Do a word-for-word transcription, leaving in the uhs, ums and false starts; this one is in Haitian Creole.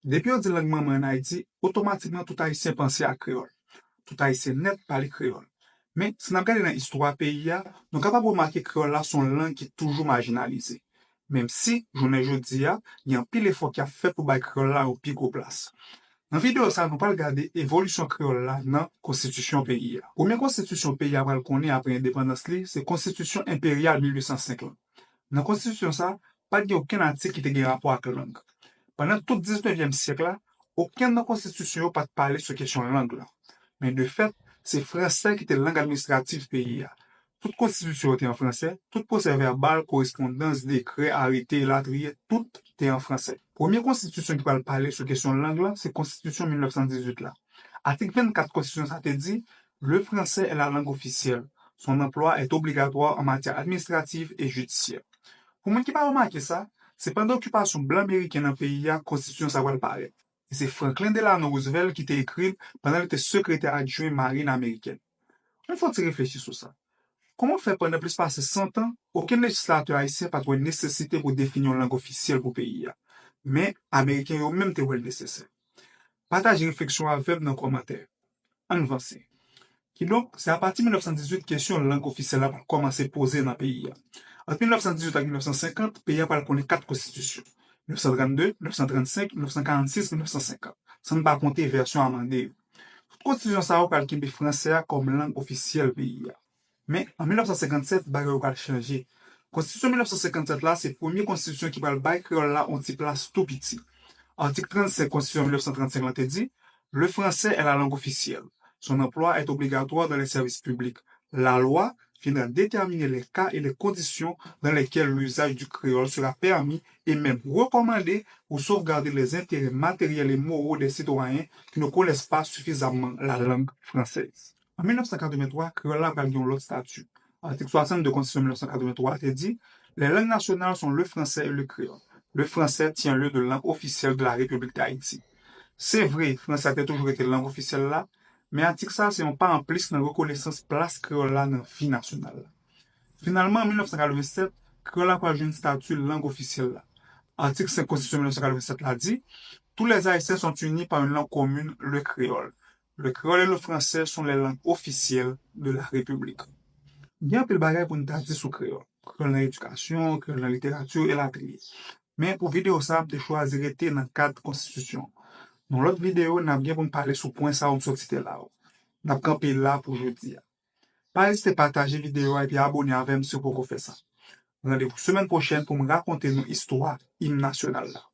Depi yo di lang manman ann Ayiti, otomatikman tout Ayisyen panse a kreyòl. Tout Ayisyen nèt pale kreyòl. Men, si n ap gade nan istwa peyi a, nou kapab remake kreyòl la se yon lang ki toujou majinalize. Menm si, jounen jodi a, gen anpil efò k ap fèt pou bay kreyòl la yon pi gwo plas. Nan videyo sa a, nou pral gade evolisyon kreyòl la nan konstitisyon peyi a. Premye konstitisyon peyi a pral konnen apre endepandans li, se konstitisyon enperyal mil uit san senk lan. Nan konstitisyon sa a, pa t gen okenn atik ki te gen rapò ak lang. Pandan tout diznevyèm syèk la, okenn nan konstitisyon yo pa t pale sou kesyon lang lan. Men de fèt, se franse ki te lang administratif peyi a. Tout konstitisyon yo te an franse, tout pwosè vèbal, korespondans, dekrè, arete, elatriye, tout te an franse. Premye konstitisyon ki pral pale sou kesyon lang lan, se konstitisyon mil nèf san dizuit la. Atik vennkat konstitisyon sa te di, le français est la langue officielle. Son emploi est obligatoire en matière administrative et judiciaire. Pou moun ki pa remake sa, se pandan okipasyon blan meriken nan peyi a, konstitisyon sa pral parèt. E se Franklin Delano Roosevelt ki te ekri l pandan li te sekretè adjwen marin amerikèn. Ann fè yon ti reflechi sou sa. Kòman fè pandan plis pase san tan, okenn lejislatè ayisyen pa t wè nesesite pou defini yon lang ofisyèl pou peyi a? Men, Ameriken yo menm te wè l nesesè. Pataje refleksyon avè m nan kòmantè. Ann vanse. Kidonk, se apati mil nèf san dizuit kesyon lang ofisyèl la pral kòmanse poze nan peyi a. Ant mil nèf san dizuit ak mil nèf san senkant, peyi a pral konnen kat konstitisyon: mil nèf san trannde, mil nèf san trannsenk, mil nèf san karannsis, mil nèf san senkant, san n pa konte vèsyon amande yo. Tout konstitisyon sa yo pral kenbe franse a kòm lang ofisyèl peyi a. Men, an mil nèf san senkannsèt, bagay yo pral chanje. Konstitisyon mil nèf san senkannsèt la se premye konstitisyon ki pral bay kreyòl la yon ti plas tou piti. Atik trannsenk konstitisyon mil nèf san trannsenk lan te di, le français est la langue officielle. Son emploi est obligatoire dans les services publics. La loi viendra déterminer les cas et les conditions dans lesquels l'usage du créole sera permis et même recommandé pour sauvegarder les intérêts matériels et moraux des citoyens qui ne connaissent pas suffisamment la langue française. An mil nèf san katrevenntwa, kreyòl la pral gen yon lòt estati. Atik swasannde konstitisyon mil nèf san katrevenntwa te di, les langues nationales sont le français et le créole. Le français tient lieu de langue officielle de la République d'Haïti. Se vre, franse a te toujou rete lang ofisyèl la, men atik sa a se yon pa anplis nan rekonesans plas kreyòl la nan vi nasyonal la. Finalman, an mil nèf san katrevennsèt, kreyòl la pral jwenn estati lang ofisyèl la. Atik senk konstitisyon mil nèf san katrevennsèt la di, tous les Haïtiens sont unis par une langue commune, le créole. Le créole et le français sont les langues officielles de la République. Gen anpil bagay pou n ta di sou kreyòl. Kreyòl nan edikasyon, kreyòl nan literati, elatriye. Men pou videyo sa a, m te chwazi rete nan kad konstitisyon. Nan lòt videyo, n ap gen pou n pale sou pwen sa yo m sot site la yo. N ap kanpe la pou jodi a. Pa ezite pataje videyo a epi abone avè m si w poko fè sa. Randevou semèn pwochèn pou m rakonte nou istwa im nasyonal la.